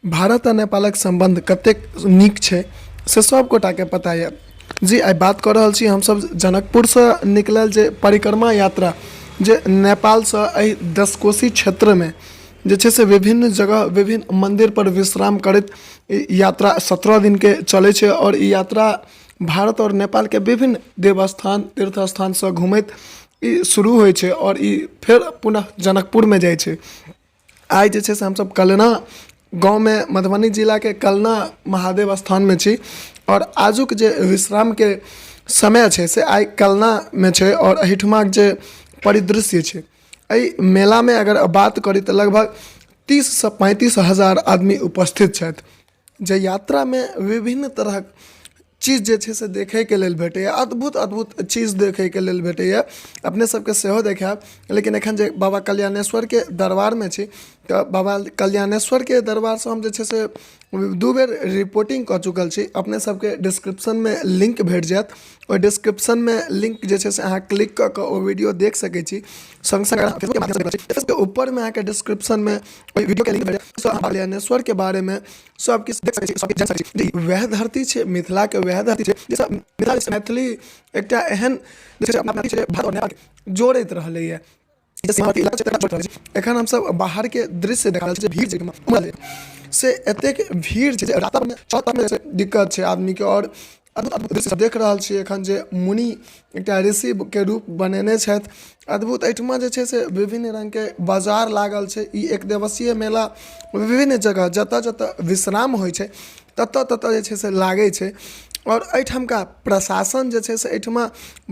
भारत आ नेपालक सम्बन्ध कतेक नीक छै से सब गोटाके पता यऽ जी। आइ बात कऽ रहल छी हमसब जनकपुरसँ निकलल जे परिक्रमा यात्रा जे नेपालसँ एहि दशकोशी क्षेत्रमे जे छै से विभिन्न जगह विभिन्न मन्दिरपर विश्राम करैत ई यात्रा 17 दिनके चलै छै आओर ई यात्रा भारत आओर नेपालके विभिन्न देवस्थान तीर्थ स्थानसँ घुमैत ई शुरू होइ छै आओर ई फेर पुनः जनकपुरमे जाइ छै। आइ जे छै से हमसभ कलना गाँवमे मधुबनी जिलाके कलना महादेव स्थानमे छी आओर आजुक जे विश्रामके समय छै से आइ कलनामे छै आओर एहिठुमाके जे परिदृश्य छै एहि मेलामे अगर बात करी तऽ लगभग 30सँ 35 हजार आदमी उपस्थित छथि। जे यात्रामे विभिन्न तरहक चीज जे छै से देखैके लेल भेटैए, अद्भुत अद्भुत चीज देखैके लेल भेटैए, अपने सबके सेहो देखायब। लेकिन एखन जे बाबा कल्याणेश्वरके दरबारमे छी तऽ बाबा कल्याणेश्वरके दरबारसँ हम जे छै से 2 बेर रिपोर्टिंग कऽ चुकल छी। अपने सबके डिस्क्रिप्शनमे लिङ्क भेट जायत, ओहि डिस्क्रिप्शनमे लिङ्क जे छै से अहाँ क्लिक कऽ कऽ ओ वीडियो देख सकै छी। सङ्ग सङ्ग ऊपरमे अहाँके डिस्क्रिप्शनमे ओहि वीडियोके लिङ्क भेट जायत, कल्याणेश्वरके बारेमे सब किछु देख सकै छी, सब किछु जानि सकै छी। जे वएह धरती छै, मिथिलाके वएह धरती छै जाहिसँ मिथिला मैथिली एकटा एहन जे छै अपना छै भारत आओर नेपालके जोड़ैत रहलैए। एखन हमसब बाहरके दृश्य देखा रहल छी जे भीड़ छै एहिठमा से एतेक भीड़ छै जे रास्तामे चलऽमे दिक्कत छै आदमीके। आओर अद्भुत अद्भुत दृश्य सब देख रहल छी एखन जे मुनि एकटा ऋषिके रूप बनेने छथि अद्भुत। एहिठमा जे छै से विभिन्न रङ्गके बाजार लागल छै। ई एक दिवसीय मेला विभिन्न जगह जतऽ जतऽ विश्राम होइ छै ततऽ ततऽ जे छै से लागै छै। आओर एहिठामका प्रशासन जे छै से एहिठमा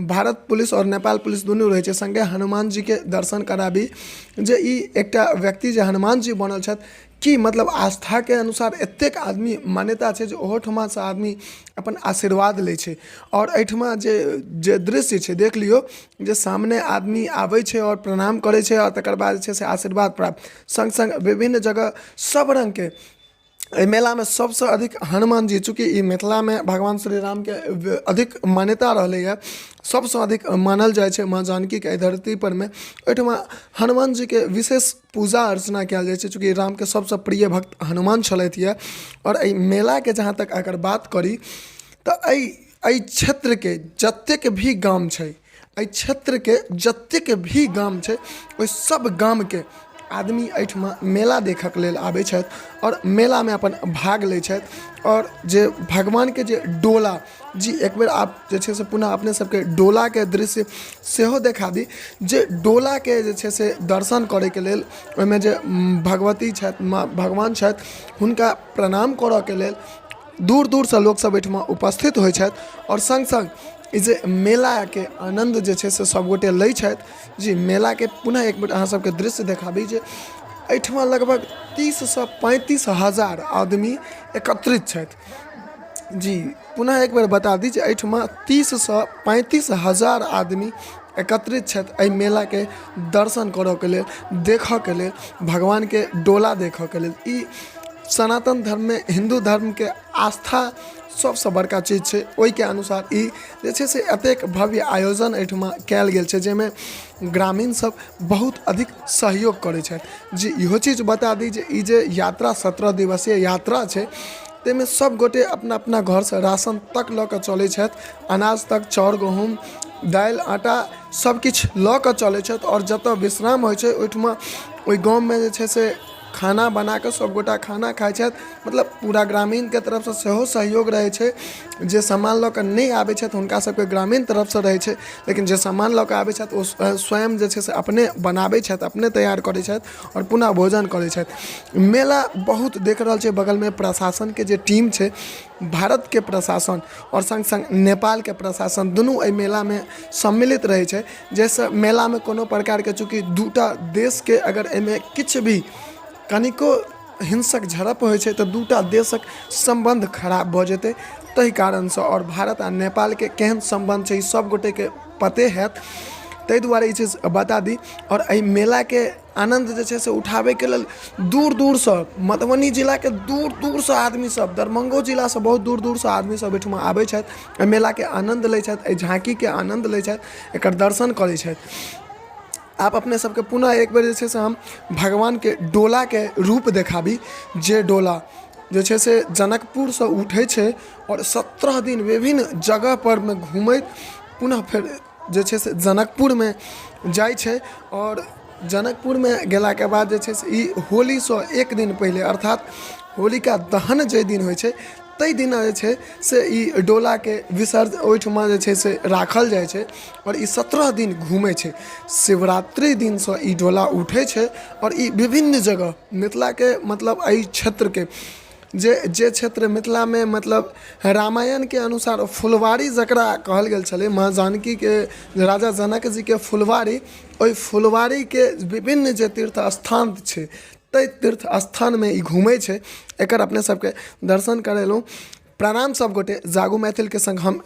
भारत पुलिस आओर नेपाल पुलिस दुनू रहै छै। सङ्गे हनुमान जीके दर्शन कराबी जे ई एकटा व्यक्ति जे हनुमान जी बनल छथि कि मतलब आस्थाके अनुसार एतेक आदमी मान्यता छै जे ओहोठुमासँ आदमी अपन आशीर्वाद लै छै। आओर एहिठमा जे जे दृश्य छै देख लियौ जे सामने आदमी आबै छै आओर प्रणाम करै छै आओर तकर बाद जे छै से आशीर्वाद प्राप्त सङ्ग सङ्ग विभिन्न जगह सब रङ्गके एहि मेलामे सबसँ अधिक हनुमान जी, चूँकि ई मिथिलामे भगवान श्री रामके अधिक मान्यता रहलैए, सबसँ अधिक मानल जाइ छै माँ जानकीके एहि धरतीपरमे, ओहिठमा हनुमान जीके विशेष पूजा अर्चना कयल जाइ छै। चूँकि रामके सबसँ प्रिय भक्त हनुमान छलथि यऽ। आओर एहि मेलाके जहाँ तक अगर बात करी तऽ एहि क्षेत्रके जतेक भी गाम छै, एहि क्षेत्रके जतेक भी गाम छै ओहि सब गामके आदमी एहिठमा मेला देखऽके लेल आबै छथि आओर मेलामे अपन भाग लै छथि। आओर जे भगवानके जे डोला जी एक बेर आब जे छै से पुनः अपने सबके डोलाके दृश्य सेहो देखा दी जे डोलाके जे छै से दर्शन करैके लेल ओहिमे जे भगवती छथि, माँ भगवान छथि, हुनका प्रणाम करऽके लेल दूर दूरसँ लोकसब एहिठमा उपस्थित होइ छथि। आओर सङ्ग सङ्ग ई जे मेलाके आनन्द जे छै से सबगोटे लै छथि जी। मेलाके पुनः एक बेर अहाँ सबके दृश्य देखाबी जे एहिठमा लगभग 30सँ 35 हजार आदमी एकत्रित छथि जी। पुनः एक बेर बता दी जे एहिठमा 30सँ 35 हजार आदमी एकत्रित छथि एहि मेलाके दर्शन करऽके लेल, देखऽके लेल, भगवानके डोला देखऽके लेल। ई सनातन धर्ममे हिन्दू धर्मके आस्था सबसँ बड़का चीज छै, ओहिके अनुसार ई जे छै से एतेक भव्य आयोजन एहिठमा कयल गेल छै जाहिमे ग्रामीण सब बहुत अधिक सहयोग करै छथि जी। इहो चीज बता दी जे ई जे यात्रा 17 दिवसीय यात्रा छै ताहिमे सब गोटे अपना अपना घरसँ राशन तक लऽ कऽ चलै छथि, अनाज तक, चाउर गहूँम दालि आटा सब किछु लऽ कऽ चलै छथि। आओर जतऽ विश्राम होइ छै ओहिठमा ओहि गाममे जे छै से खाना बनाकऽ सब गोटा खाना खाइ छथि, मतलब पूरा ग्रामीणके तरफसँ सेहो सहयोग रहै छै। जे सामान लऽ कऽ नहि आबै छथि हुनका सबके ग्रामीण तरफसँ रहै छै, लेकिन जे सामान लऽ कऽ आबै छथि ओ स्वयं जे छै से अपने बनाबै छथि, अपने तैयार करै छथि आओर पुनः भोजन करै छथि। मेला बहुत देख रहल छै, बगलमे प्रशासनके जे टीम छै, भारतके प्रशासन आओर सङ्ग सङ्ग नेपालके प्रशासन दुनू एहि मेलामे सम्मिलित रहै छै, जाहिसँ मेलामे कोनो प्रकारके चूँकि दूटा देशके अगर एहिमे किछु भी कनिको हिंसक झड़प होइ छै तऽ दूटा देशक सम्बन्ध खराब भऽ जेतै, ताहि कारणसँ। आओर भारत आओर नेपालके केहन सम्बन्ध छै ई सब गोटेके पते हैत, ताहि दुआरे ई चीज बता दी। आओर एहि मेलाके आनन्द जे छै से उठाबैके लेल दूर दूरसँ मधुबनी जिलाके दूर दूरसँ आदमी सब, दरभङ्गो जिलासँ बहुत दूर दूरसँ आदमी सब एहिठमा आबै छथि, एहि मेलाके आनन्द लै छथि, एहि झाँकीके आनन्द लै छथि, एकर दर्शन करै छथि। आब अपने सबके पुनः एक बेर जे छै से हम भगवानके डोलाके रूप देखाबी जे डोला जे छै से जनकपुरसँ उठै छै आओर 17 दिन विभिन्न जगहपर मे घुमैत पुनः फेर जे छै से जनकपुरमे जाइ छै। आओर जनकपुरमे गेलाके बाद जे छै से ई होलीसँ एक दिन पहिले, अर्थात होलिका दहन जाहि दिन होइ छै ताहि दिना जे छै से ई डोलाके विसर्जन ओहिठमा जे छै से राखल जाइ छै। आओर ई 17 दिन घुमै छै। शिवरात्रि दिनसँ ई डोला उठै छै आओर ई विभिन्न जगह मिथिलाके, मतलब एहि क्षेत्रके जे जे क्षेत्र मिथिलामे, मतलब रामायणके अनुसार फुलवारी जकरा कहल गेल छलै, माँ जानकीके, राजा जनक जीके फुलवारी, ओहि फुलवारीके विभिन्न जे तीर्थ स्थान छै ताहि तीर्थ स्थानमे ई घुमै छै। एकर अपने सबके दर्शन करेलहुँ। प्रणाम सब गोटे, जागू मैथिलके सङ्ग हम।